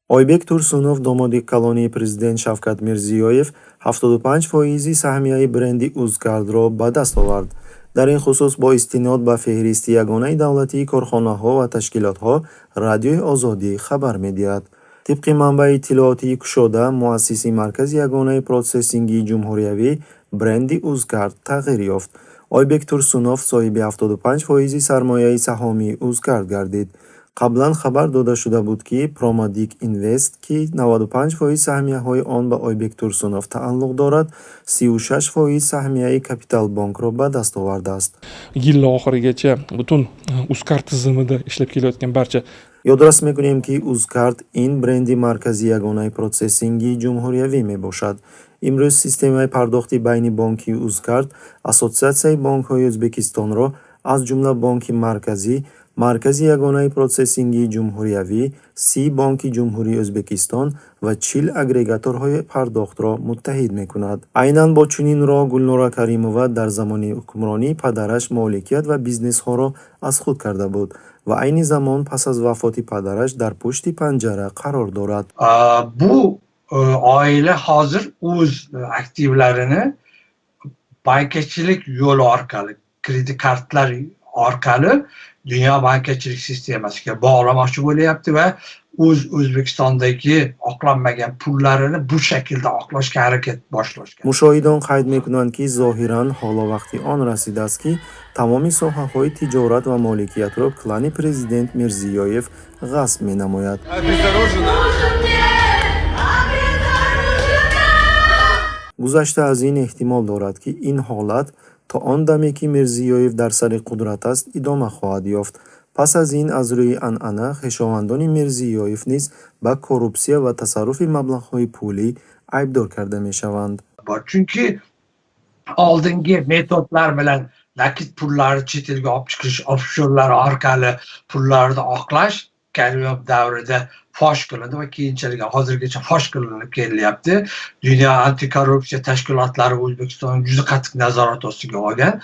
Ойбек Турсунов, домоди калонии президент Шавкат Мирзиёев, 75 фоизи саҳмияи бренди Узкартро ба даст овард. Дар ин хусус бо истинод ба феҳристи ягонаи давлатии корхонаҳо ва ташкилотҳо Радиои Озодӣ хабар медиҳад. Тибқи манбаи иттилоотии кушода, муассиси Маркази ягонаи протсессингии ҷумҳуриявӣ бренди Узкарт тағйир ёфт. Ойбек Турсунов соҳиби 75 фоизи сармояи саҳомии Узкарт гардид. Қаблан хабар дода шуда буд, ки Промадик Инвест, ки 95 фоиз саҳмияҳои он ба Ойбек Турсунов тааллуқ дорад, 36 фоиз саҳмияи Капиталбонкро ба даст овардааст. Yil oxirigacha butun Uzcard tizimida ishlab kelayotgan barcha Ёдрас мекунем, ки Узкарт ин бренди Маркази ягонаи протсессингии ҷумҳуриявӣ мебошад. Имрӯз системаи пардохти байни бонкии Узкарт Ассотсиатсияи бонкҳои Ӯзбекистонро, аз ҷумла Бонки Марказӣ, Маркази ягонаи протсессингии ҷумҳуриявӣ, 30 бонки Ҷумҳурии Ӯзбекистон ва 40 агрегаторҳои пардохтро муттаҳид мекунад. Айнан бо чунин роҳ Гулнора Каримова дар замони ҳукмронии падараш моликият ва бизнесҳоро аз худ карда буд ва айни замон пас аз вафоти падараш дар пушти панҷара қарор дорад. Bu oila hozir o'z aktivlarini bankachilik yo'li orqali, kredit kartlar orqali dunyo bankachilik sistemasiga bog'lamoqchi bo'lyapti va o'z O'zbekistondagi oqlanmagan pullarini bu shaklda oqlashga harakat boshlashgan. Мушоҳидон қайд мекунанд, ки зоҳиран ҳоло вақти он расидааст, ки тамоми соҳаҳои тиҷорат ва моликиятро клани президент Мирзиёев ғасб менамояд. Обезоружена. Гузашта аз ин, эҳтимол дорад, ки ин ҳолат то он даме, ки Мирзиёев дар сари қудрат аст, идома хоҳад ёфт. Пас аз ин, аз рӯи анъана, хешовандони Мирзиёев низ ба коррупсия ва тасарруфи маблағҳои пулӣ айбдор карда мешаванд. Bor, chunki oldingi metodlar bilan naqd pullarni chet elga olib chiqish, offshorlar orqali pullarni oqlash Karimov davrida fosh qilindi va keyinchalik hozirgacha fosh qilinib kelinyapti. Dunyo antikorrupsiya tashkilotlari O'zbekistonni juda qattiq nazorat ostiga olgan.